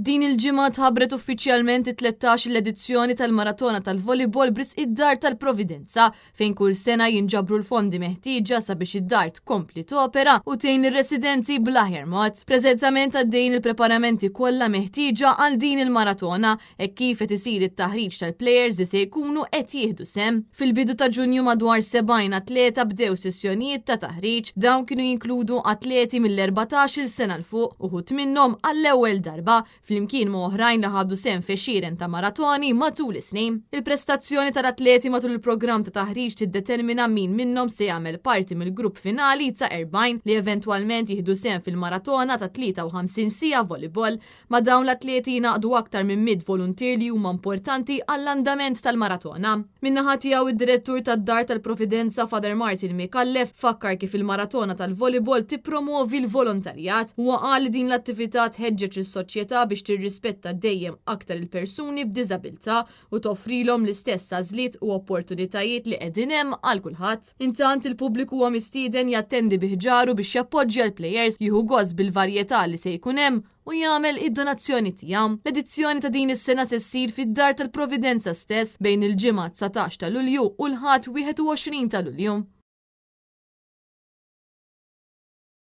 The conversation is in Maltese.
Din il-ġimgħa tħabbret uffiċjalment it-13-il edizzjoni tal-Maratona tal-Volleyball b'risq id-Dar tal-Providenza, fejn kull sena jinġabru l-fondi meħtieġa sabiex id-dar tkompli topera u tgħin lir-residenti bl-aħjar mod. Preżentament għaddejjin il-preparamenti kollha meħtieġa għal din il-maratona, hekk kif qed isir it-taħriġ tal-plejers li se jkunu qed jieħdu sehem. Fil-bidu ta' Ġunju madwar 70 atleta bdew sessjonijiet ta' taħriġ. Dawn kienu jinkludu atleti mill-14-il sena 'l fuq, uħud minnhom għall-ewwel darba, flimkien ma' oħrajn li ħadu sehem f'għexieren ta' maratoni matul is-snin. Il-prestazzjoni tal-atleti matul il-programm ta' taħriġ tiddetermina min minnhom se jagħmel parti mill-grupp finali ta' 40 li eventwalment jieħdu sehem fil-maratona ta' 53 siegħa volleyball. Ma' dawn l-atleti jingħaqdu aktar minn 100 voluntier li huma importanti għall-andament tal-maratona. Min-naħa tiegħu id-Direttur tad-Dar tal-Providenza Father Martin Micallef fakkar kif il-maratona tal-volleyball tippromovi l-volontarjat. Huwa qal li din l-attività tħeġġeġ lis-soċjetà biex tirrispetta dejjem aktar il-persuni b'diżabilità u toffrilhom l-istess għażliet u opportunitajiet li qegħdin hemm għal kulħadd. Intant il-pubbliku huwa mistieden jattendi bi ħġaru biex jappoġġja l-plejers, jieħu gost bil-varjetà li se jkun hemm u jagħmel id-donazzjoni tiegħu. L-edizzjoni ta' din is-sena se ssir fid-Dar tal-Providenza stess bejn il-Ġimgħa 19 ta' Lulju u l-Ħadd 21 ta' Lulju.